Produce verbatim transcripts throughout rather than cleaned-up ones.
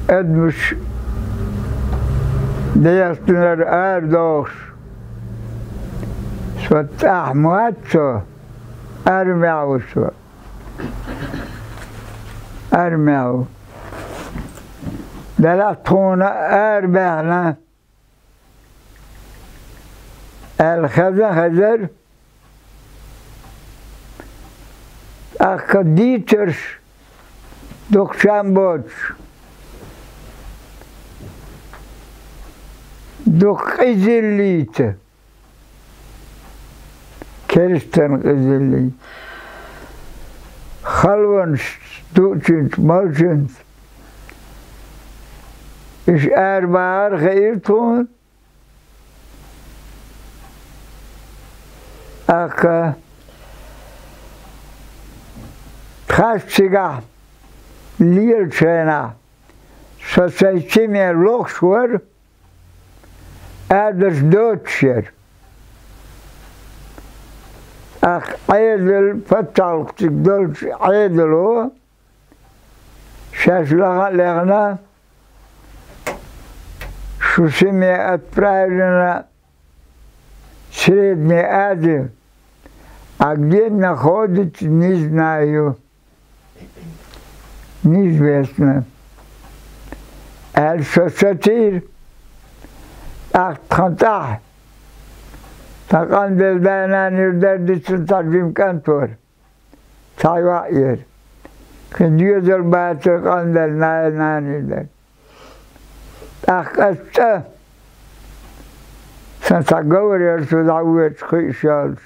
Адамаш дехьа тӀара арадохуш, со тӀехь ма вац со, армехь ву со. Армехь ву. Делахь тхуна арабаьхна, аьлла хезна хезара, тӀаккха дийцарш дукха чам боцуш, дукха къизаллица, керстан къизаллица, халонаш дуучуьнца, молчуьнца, уьш арабахар хиира тхуна, тӀаккха тхаьш цигахь лелачу хенахь, со сайн цӀе лохуш вара, адарш доцуш яра. ТӀаккха Ӏедал, пачхьалкх цига долчу Ӏедало, шаьш лаха а лехна, шу семья отправлена в Среднюю Азию, а где находится, не знаю, неизвестно, аьлла со сацийра. ТӀаккха тхан тӀехь, тхан къанбелла да-нана юьртара дицна цхьа жима кӀант вара. Цхьа йоӀ яра. Кхин доьзал бацара къанбелла, нана-нана дара. ТӀаккха аса цӀа, сан цхьа говр яра, со дӀавоьдуш кхуьуш йолуш.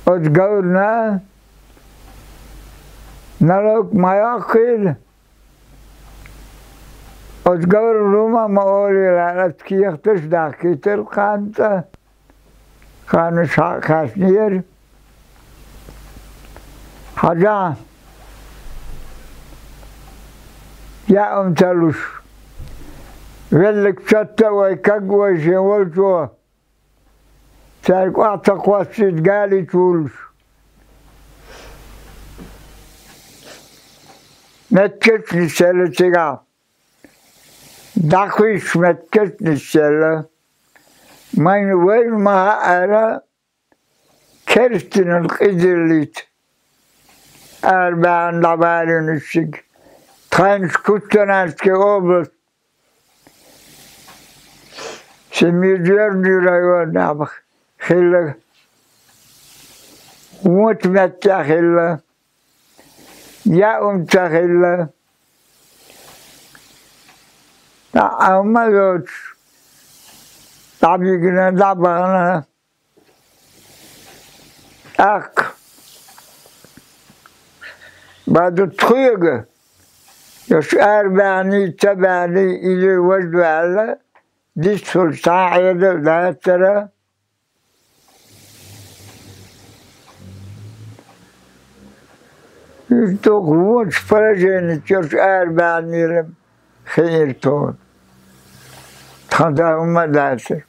Оцу говрана налог ма йоккхийла. Оцу говрана хӀума а ма олийла, аса кехаташ а дахкийтира кхана цӀа. Кхана уьш хьа а кхаьчнера. Хьажахь, яа хӀума ца луш, веллиг цатта а вай, каг а вай шен волчо, цаьрга охьа ца кхоссийта гали чу вуллуш. Меттигаш а нисъелла цигахь. ДӀакхуьйсуш меттигаш а нисъелла. Майна вайна ма хаьара, керстанал къизаллица арабаьхна дӀабалийна уьш цига. Тхайнаш Кустанайский область, Семиизерный районехь хилла, вончу меттехь хилла, яа хӀума ца хилла. ДӀа а хӀума а доцуш, дӀабигна, дӀабахана. ТӀаккха баду тхоьга, аша арабаьхний, ца баьхний, или важа ваьлла, дицлуш цхьа а Ӏедал а дацара. Иза дукха вончу положеничу аша арабаьхнийла хиира тхуна. Тхан дан хӀумма а дацара.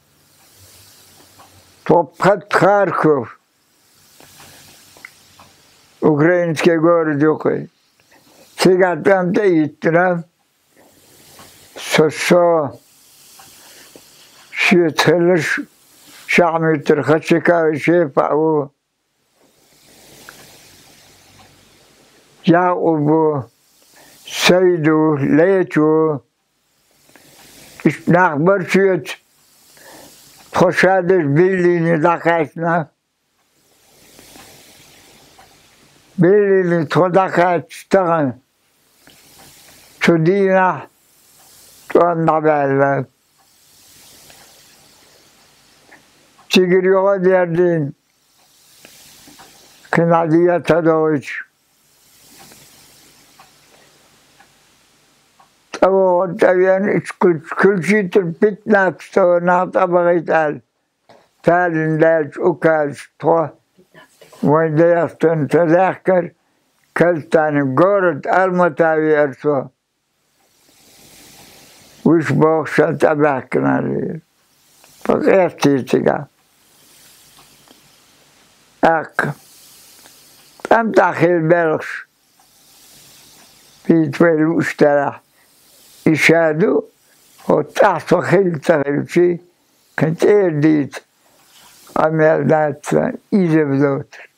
Тхо пхатта Харьков, украинский город ю кхин. Цигахь тӀам тӀе а йиттина, со, со шеца хилларш, Шахьмитар Хачика, Шефа а ву, Якъуб ву, Сайд ву, Леча ву. Иштта нах бара шеца, тхо шадерг Биллине дӀакхаьчна. Биллине тхо дӀакхаьчча тахана, цу дийнахь тӀом дӀабаьлла. Цигара юха а дердина, кхин дӀа дӀа ца догӀуьйтуш, тӀе вогӀу, тӀе веана, ишкуьлчу, куьлчийтира питнаташ тӀе нах тӀе а бахийта аьлла. Талин даьлча указаш тхо вайн дехьа ца даьхкара, Казахстане город Алмата веара со. Вуьш бохуш сан цӀа баьхкина лийра. Ткъа къестийра цигахь. ТӀаккха тӀам тӀехь хилла белхаш, бийца вай лууш дарахь, И ша ду, хӀо тӀехь со хилла ца хилчи, кхин цӀера дийца къамел дац, иза бзоцуш.